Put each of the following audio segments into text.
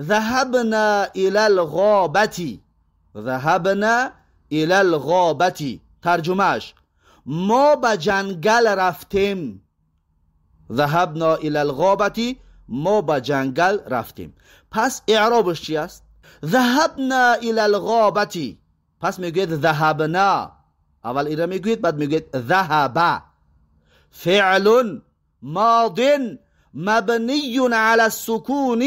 ذهبنا إلى الغابة. ذهبنا إلى الغابة. ترجمهش ما به جنگل رفتیم. ذهبنا إلى الغابة، ما به جنگل رفتیم. پس اعرابش چی است؟ ذهبنا إلى الغابة. پس میگوید ذهبنا، اول ایره میگوید، بعد میگوید ذهب. فعل ماض مبنی على السکون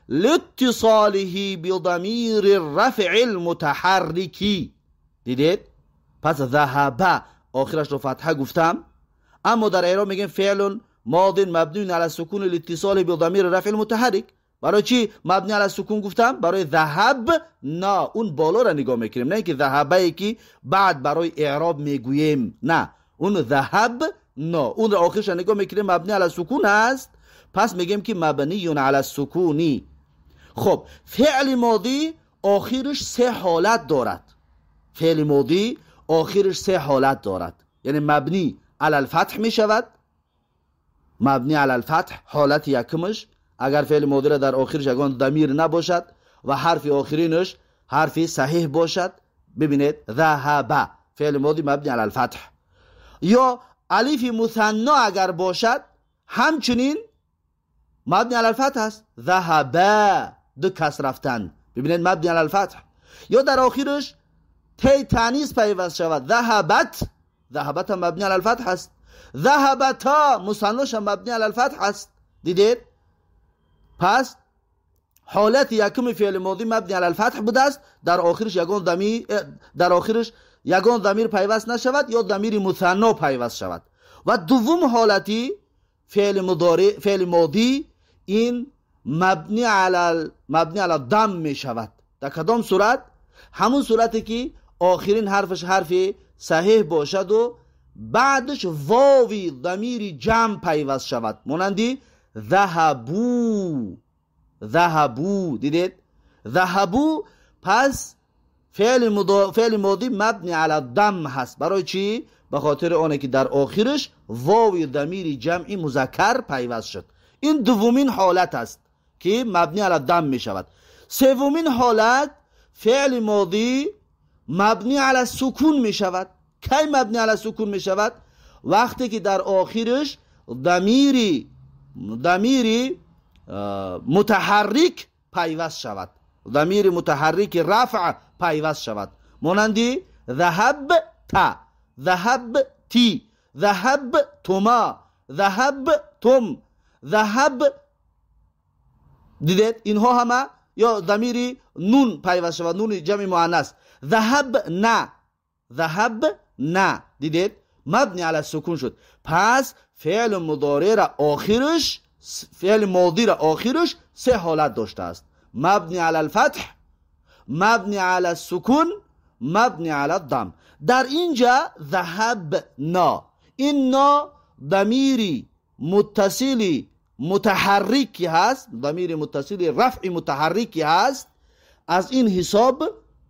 لاتصاله بضمیر الرفع المتحرک. دیدید؟ پس ذهب آخرش رو فتحه گفتم، اما در اعراب میگیم فعل ماض مبنی علی السکون لاتصاله بضمیر الرفع المتحرک. برای چی مبنی علی السکون گفتم؟ برای ذهب نا، اون بالا را نگاه میکنیم، نه اینکه ذهبه که بعد برای اعراب میگوییم، نه، اون ذهب نا، اون را آخرش را نگاه میکنیم مبنی علی السکون است، پس میگیم که مبنی علی السکونی. خب فعل ماضی آخرش سه حالت دارد. فعل ماضی آخرش سه حالت دارد، یعنی مبنی علی الفتح میشود، مبنی علی الفتح حالت یکمش، اگر فعل ماضی را در آخرش یگان ضمیر نباشد و حرف آخرینش حرف صحیح باشد. ببینید ذهب فعل ماضی مبنی علی الفتح، یا الف مثنا اگر باشد همچنین مبنی علی الفتح است، ذهب دو کس رفتن، ببینید مبنی علی الفتح. یا در آخرش تی تانیث پیوست شود، ذهبت، ذهبت هم مبنی علی الفتح است، ذهبتا مثناش هم مبنی علی الفتح است. دیدید؟ پس حالت یکم فعل ماضی مبنی علی الفتح بوده است، در آخرش یگان ضمیر، در آخرش یگان ضمیر پیوست نشود یا ضمیر مثنا پیوست شود. و دوم حالتی فعل مضارع، فعل ماضی این مبنی علی، مبنی علی دم می شود. در کدام صورت؟ همون صورتی که آخرین حرفش حرف صحیح باشد و بعدش واوی ضمیر جمع پیوست شود، مانندی ذهبو. ذهبو، دیدید؟ ذهبو. پس فعل ماضی مبنی علی دم هست. برای چی؟ به خاطر آنه که در آخرش واوی ضمیر جمعی مذکر پیوست شد. این دومین حالت است که مبنی علی دم می شود. سومین حالت فعل ماضی مبنی علی سکون می شود. کی مبنی علی سکون می شود؟ وقتی که در آخرش ضمیری متحرک پیوست شود، ضمیر متحرک رفع پیوست شود، مانندی ذهب تا، ذهب تی، ذهب تما، ذهب تم، ذهب. دیدید اینها همه یا ضمیر نون پیوست شود، نون جمع مؤنث، ذهب نه، ذهب نه. دیدید مبنی علی سکون شد. پس فعل مضارع را آخرش، فعل ماضی را آخرش سه حالت داشته است: مبنی علی الفتح، مبنی علی السکون، مبنی علی الضم. در اینجا ذهب نا، این نا ضمیری متصلی متحرکی هست، ضمیر متصل رفع متحرکی هست. از این حساب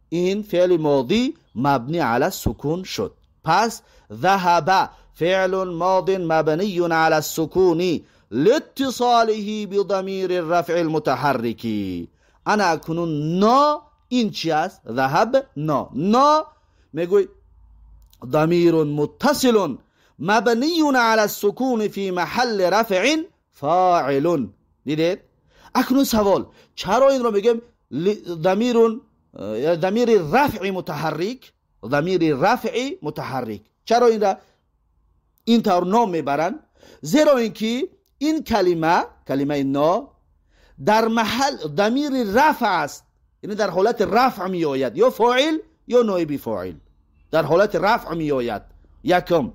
این فعل ماضی مبنی علی السکون شد. پس ذهب فعل ماض مبنی علی السکون لاتصاله بضمیر الرفع المتحرک. انا اکنون نا این چی است؟ ذهب نا، نا میگوی ضمیر متصل مبنی علی السکون فی محل رفع فاعل. دیدید؟ اکنون سوال، چرا این رو میگیم ضمیر، ضمیر رفع متحرک؟ ضمیر رفع متحرک چرا این را این طور نام میبرن؟ زیرا اینکه این کلمه، کلمه نا، در محل ضمیر رفع است، یعنی در حالت رفع می آید، یا فاعل یا نایب فاعل در حالت رفع می آید. یکم.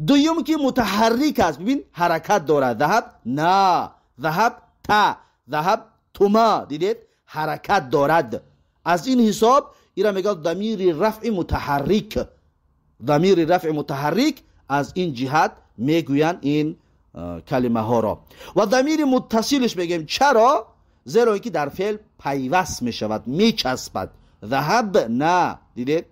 دوم که متحرک است، ببین حرکت دارد، ذهب نا، ذهب تا، ذهب تما، دیدید حرکت دارد. از این حساب ایرا میگه ضمیر رفع متحرک، ضمیر رفع متحرک. از این جهت میگویند این کلمه ها را. و ضمیر متصلش میگیم. چرا؟ زیرا اینکه در فعل پیوست میشود، میچسبد. ذهب نه، دیدید؟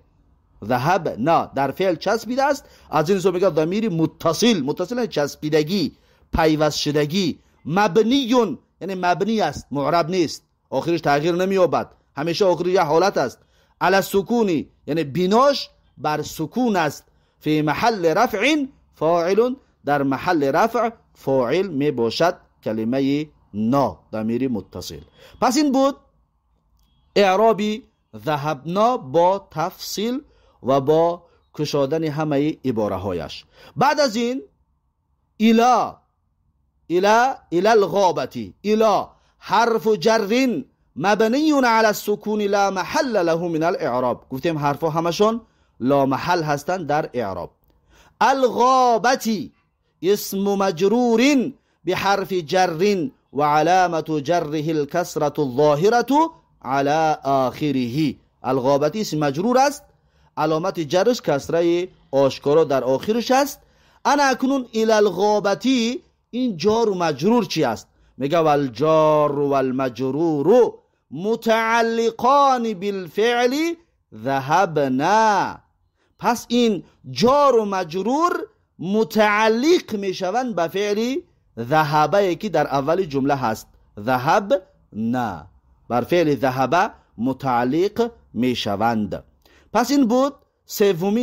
ذهب نه در فعل چسبیده است. از این حساب میگه ضمیر متصل، متصل چسبیدگی، پیوست شدگی. مبنیون یعنی مبنی است، معرب نیست. آخرش تغییر نمییابد، همیشه آخرش یه حالت است. علی السکون یعنی بناش بر سکون است. فی محل رفع فاعل، در محل رفع فاعل می باشد کلمه نا ضمیر متصل. پس این بود اعرابی ذهبنا با تفصیل و با کشادن همه عباره هایش. بعد از این الی، الی، الی الغابة، الی حرف جر مبنی علی السکون لا محل له من الاعراب. گفتیم حرفا همشون لا محل هستند در اعراب. الغابة اسم مجرور بحرف جر و علامة جره الكسرة الظاهرة على آخره. الغابة اسم مجرور است، علامت جرش کسره آشکارا در آخرش است. انا اکنون الی الغابة این جار و مجرور چی است؟ میگه والجار والمجرور متعلقان بالفعل ذهبنا. پس این جار و مجرور متعلق میشوند به فعل ذهبه که در اول جمله هست، ذهبنا، بر فعل ذهب متعلق میشوند. پس این بود سومین